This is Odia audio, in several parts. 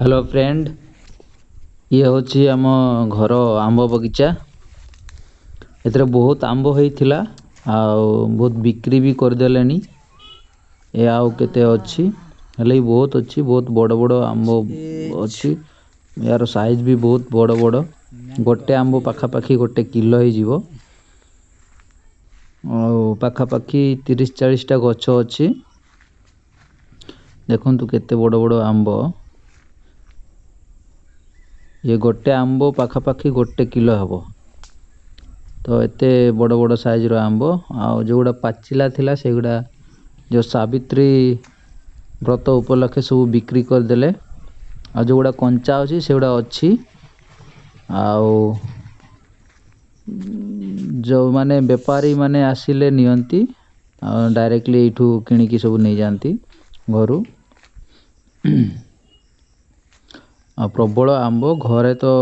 ହ୍ୟାଲୋ ଫ୍ରେଣ୍ଡ, ଇଏ ହେଉଛି ଆମ ଘର ଆମ୍ବ ବଗିଚା। ଏଥିରେ ବହୁତ ଆମ୍ବ ହେଇଥିଲା ଆଉ ବହୁତ ବିକ୍ରି ବି କରିଦେଲେଣି। ଏ ଆଉ କେତେ ଅଛି, ହେଲେ ବି ବହୁତ ଅଛି। ବହୁତ ବଡ଼ ବଡ଼ ଆମ୍ବ ଅଛି। ଏହାର ସାଇଜ୍ ବି ବହୁତ ବଡ଼ ବଡ଼। ଗୋଟେ ଆମ୍ବ ପାଖାପାଖି 1 କିଲୋ ହେଇଯିବ। ଆଉ ପାଖାପାଖି 30-40ଟା ଗଛ ଅଛି। ଦେଖନ୍ତୁ କେତେ ବଡ଼ ବଡ଼ ଆମ୍ବ। ଇଏ ଗୋଟେ ଆମ୍ବ ପାଖାପାଖି 1 କିଲୋ ହେବ। ତ ଏତେ ବଡ଼ ବଡ଼ ସାଇଜ୍ର ଆମ୍ବ। ଆଉ ଯେଉଁଗୁଡ଼ା ପାଚିଲା ଥିଲା ସେଗୁଡ଼ା ଯେଉଁ ସାବିତ୍ରୀ ବ୍ରତ ଉପଲକ୍ଷେ ସବୁ ବିକ୍ରି କରିଦେଲେ। ଆଉ ଯେଉଁଗୁଡ଼ା କଞ୍ଚା ଅଛି ସେଗୁଡ଼ା ଅଛି। ଆଉ ଯେଉଁମାନେ ବେପାରୀମାନେ ଆସିଲେ ନିଅନ୍ତି, ଆଉ ଡାଇରେକ୍ଟଲି ଏଇଠୁ କିଣିକି ସବୁ ନେଇଯାଆନ୍ତି ଘରୁ। ଆଉ ପ୍ରବଳ ଆମ୍ବ। ଘରେ ତ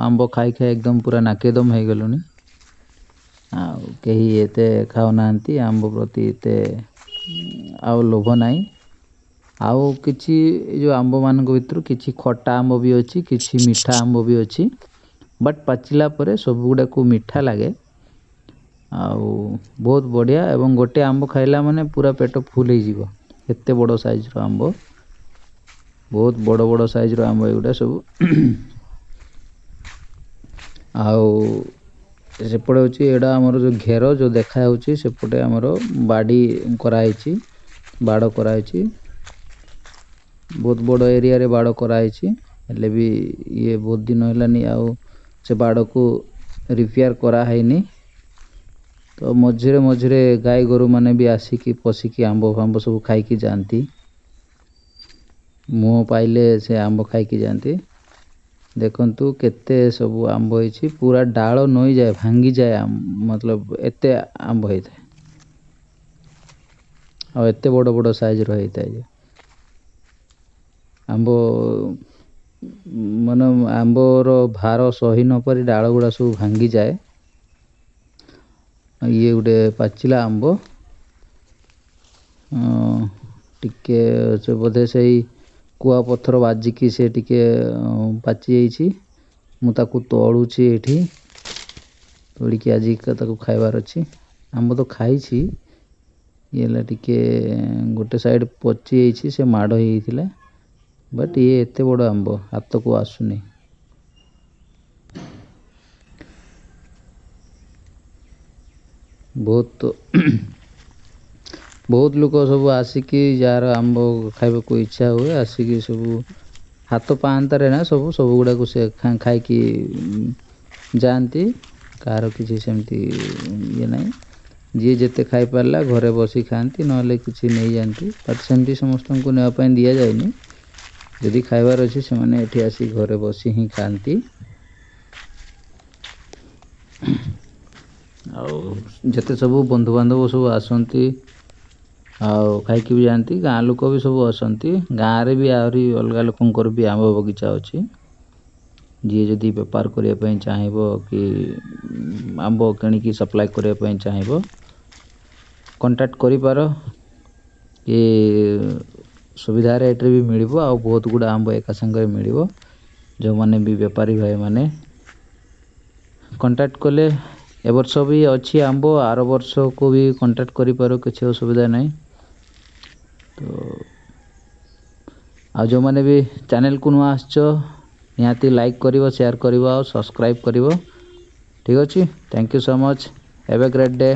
ଆମ୍ବ ଖାଇ ଖାଇ ଏକଦମ ପୁରା ନାକେଦମ ହେଇଗଲୁଣି। ଆଉ କେହି ଏତେ ଖାଉନାହାନ୍ତି, ଆମ୍ବ ପ୍ରତି ଏତେ ଆଉ ଲୋଭ ନାହିଁ। ଆଉ କିଛି ଏ ଯେଉଁ ଆମ୍ବମାନଙ୍କ ଭିତରୁ କିଛି ଖଟା ଆମ୍ବ ବି ଅଛି, କିଛି ମିଠା ଆମ୍ବ ବି ଅଛି। ବଟ୍ ପାଚିଲା ପରେ ସବୁଗୁଡ଼ାକୁ ମିଠା ଲାଗେ ଆଉ ବହୁତ ବଢ଼ିଆ। ଏବଂ ଗୋଟେ ଆମ୍ବ ଖାଇଲା ମାନେ ପୁରା ପେଟ ଫୁଲ୍ ହେଇଯିବ, ଏତେ ବଡ଼ ସାଇଜ୍ର ଆମ୍ବ। ବହୁତ ବଡ଼ ବଡ଼ ସାଇଜ୍ର ଆମ୍ବ ଏଗୁଡ଼ା ସବୁ। ଆଉ ସେପଟେ ହେଉଛି ଏଇଟା ଆମର ଯେଉଁ ଘେର ଯେଉଁ ଦେଖାଯାଉଛି, ସେପଟେ ଆମର ବାଡ଼ି କରାହେଇଛି, ବାଡ଼ କରାହେଇଛି। ବହୁତ ବଡ଼ ଏରିଆରେ ବାଡ଼ କରାହେଇଛି। ହେଲେ ବି ଇଏ ବହୁତ ଦିନ ହେଲାନି ଆଉ ସେ ବାଡ଼କୁ ରିପେୟାର କରାହେଇନି। ତ ମଝିରେ ମଝିରେ ଗାଈ ଗୋରୁମାନେ ବି ଆସିକି ପଶିକି ଆମ୍ବ ଫାମ୍ବ ସବୁ ଖାଇକି ଯାଆନ୍ତି। ମୁହଁ ପାଇଲେ ସେ ଆମ୍ବ ଖାଇକି ଯାଆନ୍ତି। ଦେଖନ୍ତୁ କେତେ ସବୁ ଆମ୍ବ ହେଇଛି, ପୁରା ଡାଳ ନଇଯାଏ, ଭାଙ୍ଗିଯାଏ, ମତଲବ ଏତେ ଆମ୍ବ ହେଇଥାଏ। ଆଉ ଏତେ ବଡ଼ ବଡ଼ ସାଇଜ୍ର ହେଇଥାଏ ଯେ ଆମ୍ବ, ମାନେ ଆମ୍ବର ଭାର ସହି ନପାରି ଡାଳ ଗୁଡ଼ା ସବୁ ଭାଙ୍ଗିଯାଏ। ଇଏ ଗୋଟେ ପାଚିଲା ଆମ୍ବ, ଟିକେ ସେ ବୋଧେ ସେଇ କୁଆପଥର ବାଜିକି ସେ ଟିକେ ପାଚି ଯାଇଛି। ମୁଁ ତାକୁ ତୋଳୁଛି ଏଇଠି, ତୋଳିକି ଆଜି ତାକୁ ଖାଇବାର ଅଛି। ଆମ୍ବ ତ ଖାଇଛି, ଇଏ ହେଲା ଟିକେ ଗୋଟେ ସାଇଡ଼୍ ପଚି ଯାଇଛି, ସେ ମାଡ଼ ହେଇଯାଇଥିଲା। ବଟ୍ ଇଏ ଏତେ ବଡ଼ ଆମ୍ବ ହାତକୁ ଆସୁନି। ବହୁତ ଲୋକ ସବୁ ଆସିକି, ଯାହାର ଆମ୍ବ ଖାଇବାକୁ ଇଚ୍ଛା ହୁଏ, ଆସିକି ସବୁ ହାତ ପାହାନ୍ତାରେ ନା ସବୁ ଗୁଡ଼ାକୁ ସେ ଖାଇକି ଯାଆନ୍ତି। କାହାର କିଛି ସେମିତି ଇଏ ନାହିଁ, ଯିଏ ଯେତେ ଖାଇପାରିଲା ଘରେ ବସି ଖାଆନ୍ତି, ନହେଲେ କିଛି ନେଇଯାଆନ୍ତି। ବଟ୍ ସେମିତି ସମସ୍ତଙ୍କୁ ନେବା ପାଇଁ ଦିଆଯାଏନି। ଯଦି ଖାଇବାର ଅଛି ସେମାନେ ଏଠି ଆସି ଘରେ ବସି ହିଁ ଖାଆନ୍ତି। ଆଉ ଯେତେ ସବୁ ବନ୍ଧୁବାନ୍ଧବ ସବୁ ଆସନ୍ତି ଆଉ ଖାଇକି ବି ଯାଆନ୍ତି। ଗାଁ ଲୋକ ବି ସବୁ ଆସନ୍ତି। ଗାଁରେ ବି ଆହୁରି ଅଲଗା ଲୋକଙ୍କର ବି ଆମ୍ବ ବଗିଚା ଅଛି। ଯିଏ ଯଦି ବେପାର କରିବା ପାଇଁ ଚାହିଁବ କି ଆମ୍ବ କିଣିକି ସପ୍ଲାଏ କରିବା ପାଇଁ ଚାହିଁବ, କଣ୍ଟାକ୍ଟ କରିପାର। କି ସୁବିଧା ରେଟ୍ରେ ବି ମିଳିବ ଆଉ ବହୁତ ଗୁଡ଼ା ଆମ୍ବ ଏକା ସାଙ୍ଗରେ ମିଳିବ। ଯେଉଁମାନେ ବି ବେପାରୀ ଭାଇମାନେ କଣ୍ଟାକ୍ଟ କଲେ, ଏ ବର୍ଷ ବି ଅଛି ଆମ୍ବ, ଆର ବର୍ଷକୁ ବି କଣ୍ଟାକ୍ଟ କରିପାର, କିଛି ଅସୁବିଧା ନାହିଁ। ତ ଆଉ ଯେଉଁମାନେ ବି ଚ୍ୟାନେଲକୁ ନୂଆ ଆସିଛ, ନିହାତି ଲାଇକ୍ କରିବ, ସେୟାର କରିବ ଆଉ ସବସ୍କ୍ରାଇବ୍ କରିବ। ଠିକ୍ ଅଛି, thank you so much, have a great day.